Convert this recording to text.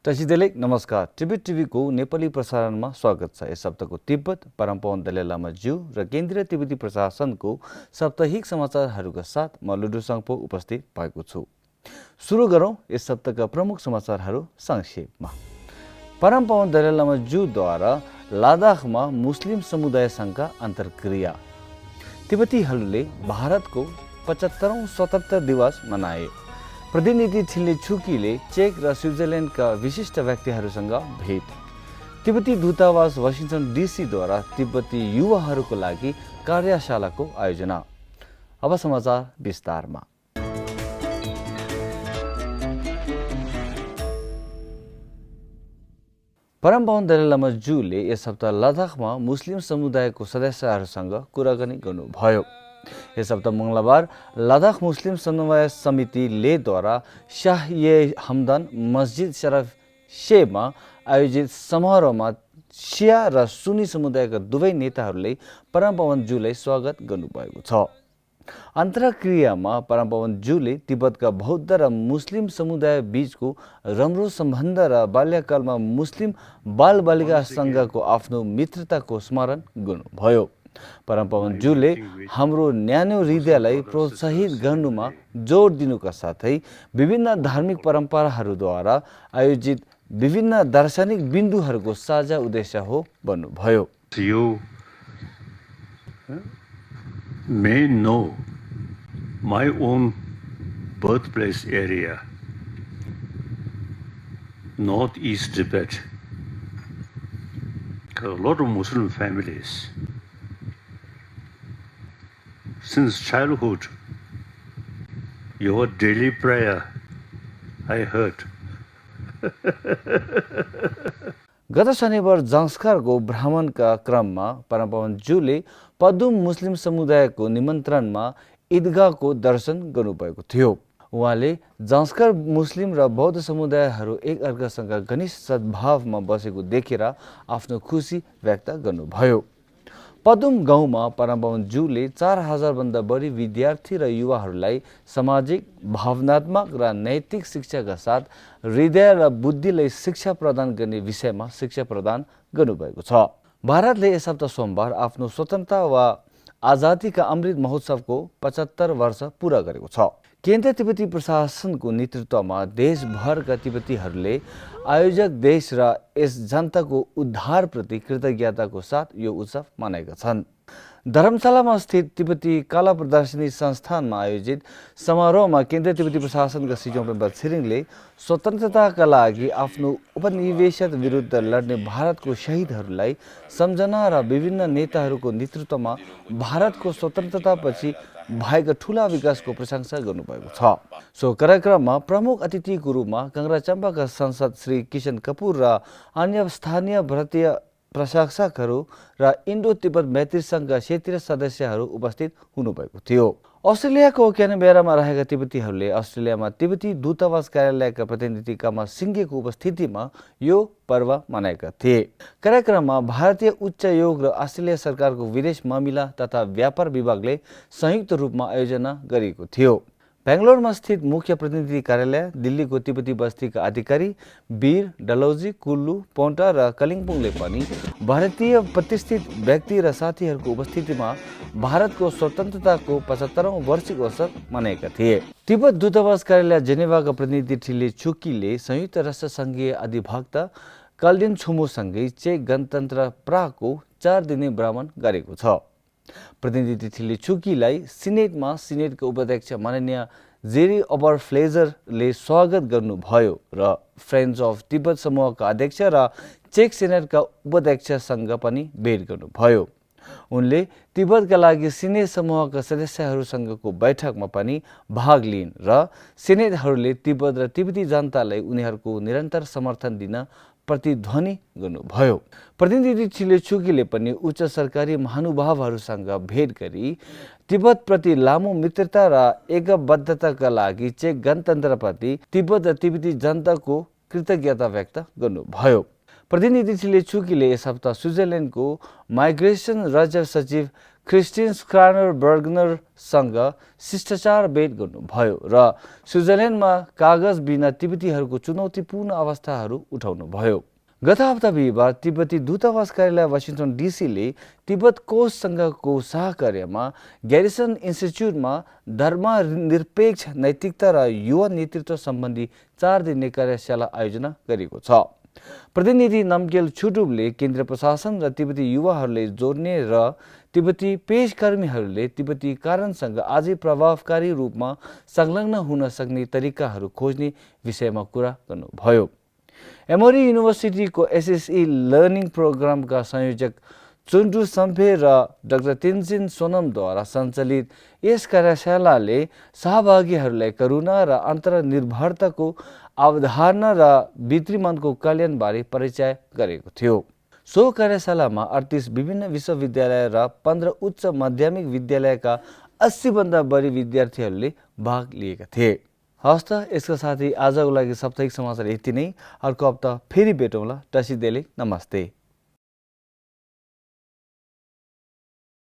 दर्शक नमस्कार। टिबेट टिभीको नेपाली प्रसारणमा स्वागत छ। यस हप्ताको तिब्बत परमपवन दलाई लामा ज्यू र केन्द्रीय तिब्बती प्रशासनको साप्ताहिक समाचारहरूका साथ म लुडु साङपो उपस्थित भएको छु। सुरु गरौँ यस हप्ताका प्रमुख समाचारहरू संक्षेपमा। परमपवन दलाई लामा ज्यूद्वारा लद्दाखमा मुस्लिम समुदायसँगका अन्तर्क्रिया। तिब्बतीहरूले भारतको 75औं स्वतन्त्र दिवस मनाए। प्रतिनिधि थिल्ने छुकीले चेक र स्विट्जरल्यान्डका विशिष्ट व्यक्तिहरूसँग भेट। तिब्बती दूतावास वाशिंटन डीसीद्वारा तिब्बती युवाहरूको लागि कार्यशालाको आयोजना। अब समाचार विस्तारमा। परमपवन दलाई लामा ज्यूले यस हप्ता लद्दाखमा मुस्लिम समुदायको सदस्यहरूसँग कुराकानी गर्नुभयो। यस हप्ता मंगलबार लद्दाख मुस्लिम समन्वय समिति लेद्वारा शाह ए हमदन मस्जिद शरफ शेमा आयोजित समारोहमा शिया र सुन्नी समुदायका दुवै नेताहरूले परमपवन ज्यूलाई स्वागत गर्नुभएको छ। अन्तर्क्रियामा परमपवन ज्यूले तिब्बतका बौद्ध र मुस्लिम समुदाय बीचको राम्रो सम्बन्ध र बाल्यकालमा मुस्लिम बालबालिकासँगको आफ्नो मित्रताको स्मरण गर्नुभयो। परमपवन ज्यूले हाम्रो न्यानो हृदयलाई प्रोत्साहित गर्नुमा जोड दिनुका साथै विभिन्न धार्मिक परम्पराहरूद्वारा आयोजित विभिन्न दार्शनिक बिन्दुहरूको साझा उद्देश्य हो भन्नुभयो। You may know my own birthplace area, northeast Tibet. A lot of Muslim families. Since childhood, your daily prayer, I heard. गत शनिबार जांस्कारको भ्रमणका क्रममा परमपवन ज्यूले पदुम मुस्लिम समुदायको निमन्त्रणमा ईदगाहको दर्शन गर्नुभएको थियो। उहाँले जांस्कार मुस्लिम र बौद्ध समुदायहरू एक अर्कासँग घनिष्ठ सद्भावमा बसेको देखेर आफ्नो खुसी व्यक्त गर्नुभयो। पदुम गाउँमा परमपवन ज्यूले 4000 भन्दा बढी विद्यार्थी र युवाहरूलाई सामाजिक, भावनात्मक र नैतिक शिक्षाका साथ हृदय र बुद्धिलाई शिक्षा प्रदान गर्ने विषयमा शिक्षा प्रदान गर्नुभएको छ। भारतले यस हप्ता सोमबार आफ्नो स्वतन्त्रता वा आजादीका अमृत महोत्सवको 75 वर्ष पूरा गरेको छ। केन्द्रीय तिब्बती प्रशासनको नेतृत्वमा देशभरका तिब्बतीहरूले आयोजक देश र यस जनताको उद्धारप्रति कृतज्ञताको साथ यो उत्सव मनाएका छन्। धर्मशालामा स्थित तिब्बती कला प्रदर्शनी संस्थानमा आयोजित समारोहमा केन्द्रीय तिब्बती प्रशासनका सिजौं पेम्बा छिरिङले स्वतन्त्रताका लागि आफ्नो उपनिवेशित विरुद्ध लड्ने भारतको शहीदहरूलाई सम्झना र विभिन्न नेताहरूको नेतृत्वमा भारतको स्वतन्त्रतापछि भएका ठूला विकासको प्रशंसा गर्नुभएको छ। सो कार्यक्रममा प्रमुख अतिथिको रूपमा काङ्ग्राचम्पाका सांसद श्री किशन कपूर र अन्य स्थानीय भारतीय प्रशासकहरू र इन्डो तिब्बत मैत्री संघका क्षेत्रीय सदस्यहरू उपस्थित हुनुभएको थियो। अस्ट्रेलियाको क्यानबेरामा रहेका तिब्बतीहरूले अस्ट्रेलियामा तिब्बती दूतावास कार्यालयका प्रतिनिधि कामा सिङ्गेको उपस्थितिमा यो पर्व मनाएका थिए। कार्यक्रममा भारतीय उच्च योग र अस्ट्रेलिया सरकारको विदेश मामिला तथा व्यापार विभागले संयुक्त रूपमा आयोजना गरेको थियो। बेंगलोरमा स्थित मुख्य प्रतिनिधि कार्यालय, दिल्लीको तिब्बती बस्तीका अधिकारी वीर डलौजी, कुल्लू, पोन्टा र कालिम्पोङले पनि भारतीय प्रतिष्ठित व्यक्ति र साथीहरूको उपस्थितिमा भारतको स्वतन्त्रताको 75औं वार्षिक अवसर मनाएका थिए। तिब्बत दूतावास कार्यालय जेनेभाका प्रतिनिधि ठिले छुकीले संयुक्त राष्ट्र संघीय अधिवक्ता कल्डिन छुमोसँगै चेक गणतन्त्र प्रागको 4 दिने भ्रमण गरेको छ। प्रतिनिधि ठिले छुकीलाई सिनेटमा सिनेटका उपाध्यक्ष माननीय जेरी ओबरफ्लेजरले स्वागत गर्नुभयो र फ्रेन्ड्स अफ तिब्बत समूहका अध्यक्ष र चेक सेनेटका उपाध्यक्षसँग पनि भेट गर्नुभयो। उनले तिब्बतका लागि सिनेट समूहका सदस्यहरूसँगको बैठकमा पनि भाग लिइन् र सेनेटहरूले तिब्बत र तिब्बती जनतालाई उनीहरूको निरन्तर समर्थन दिन प्रतिध्वनि गर्नुभयो। प्रतिनिधि ठिले छुकीले पनि उच्च सरकारी महानुभावहरूसँग भेट गरी तिब्बतप्रति लामो मित्रता र एकबद्धताका लागि चेक गणतन्त्रप्रति तिब्बत र तिब्बती जनताको कृतज्ञता व्यक्त गर्नुभयो। प्रतिनिधि ठिले छुकीले यस हप्ता स्विट्जरल्यान्डको माइग्रेसन राज्य सचिव क्रिस्टिन स्क्रानर बर्गनरसँग शिष्टाचार भेट गर्नुभयो र स्विजरल्यान्डमा कागज बिना तिब्बतीहरूको चुनौतीपूर्ण अवस्थाहरू उठाउनुभयो। गत हप्ता बिहिबार तिब्बती दूतावास कार्यालय वाशिंटन डीसीले तिब्बत कोष संघको सहकार्यमा ग्यारिसन इन्स्टिच्युटमा धर्मनिरपेक्ष नैतिकता र युवा नेतृत्व सम्बन्धी 4 दिने कार्यशाला आयोजना गरेको छ। प्रतिनिधि नम्गेल छुटुबले केन्द्र प्रशासन र तिब्बती युवाहरूले जोड्ने र तिब्बती पेशकर्मीहरूले तिब्बती कारणसँग अझै प्रभावकारी रूपमा संलग्न हुन सक्ने तरिकाहरू खोज्ने विषयमा कुरा गर्नुभयो। एमोरी युनिभर्सिटीको एसएसई लर्निङ प्रोग्रामका संयोजक चुन्डु सम्फे र डाक्टर तेन्जिन सोनमद्वारा सञ्चालित यस कार्यशालाले सहभागीहरूलाई करुणा र अन्तर्निर्भरताको अवधारणा र भित्रीमनको कल्याणबारे परिचय गरेको थियो। सो कार्यशालामा 38 विभिन्न विश्वविद्यालय र 15 उच्च माध्यमिक विद्यालयका 80 भन्दा बढी विद्यार्थीहरूले भाग लिएका थिए। हस् त यसका साथै आजको लागि साप्ताहिक समाचार यति नै। अर्को हप्ता फेरि भेटौँला। टसिदेले नमस्ते।